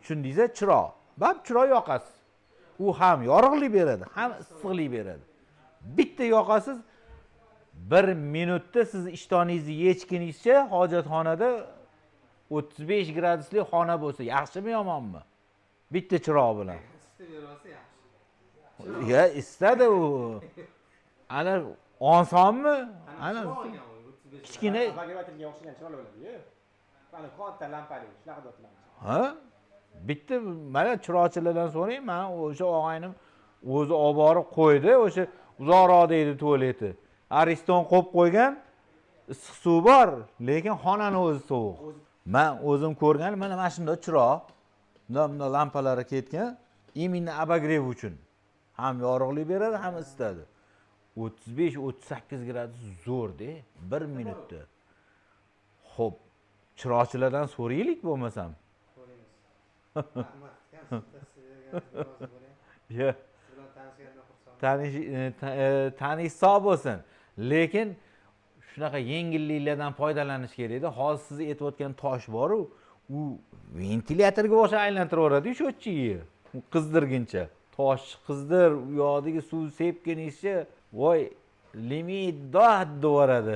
Tushundingiz? Chiroq. Bab chiroq yoqasiz. U ham yorug'lik beradi, ham issiqlik beradi. Bitta yoqasiz, bir minutda siz ishtoningizni yechginizcha hojatxonada 35 gradusli xona bo'lsa, yaxshimi, yomonmi? Bitta chiroq bilan. Isitib berolsa yaxshi. Ya isitadi u. Ana osonmi? Ana Chiroq ekan u, 35. Kichkina. Обогреватель ga o'xshagan chiroqlar bo'ladi-yu. Mana katta lampali, shunaqa deyaptilar. Ha? Bitta mana chiroqchilardan so'rang, mana o'sha og'aynim o'zi olib borib qo'ydi, o'sha uzoqroqda edi tualeti. Ariston qo'yib qo'ygan, issiq suv bor, lekin xonani o'zi sovuq. Man o'zim ko'rgan, mana shunday chiroq, bunday bunday lampalari ketgan, именно обогрев uchun. Ham yorug'lik beradi, ham isitadi. 35-38 gradus zo'rda, bir minutda. Xo'p, chiroqchilardan so'raylik bo'lmasam. Ko'ramiz. Rahmat. Konsultatsiya berganingiz, rozi bo'ling. Ya. Siz bilan tanishganimdan xursandman. Tanish tanish sog' bo'lsin, lekin shunaqa yengilliklardan foydalanish kerakda. Hozir siz aytayotgan tosh boru, u ventilyatorga o'xshab aylantiraveradi счётчик ni, u qizdirguncha tosh qizdir, u yoqdagi suv sepkiningizcha, voy, limit dod deyoradi.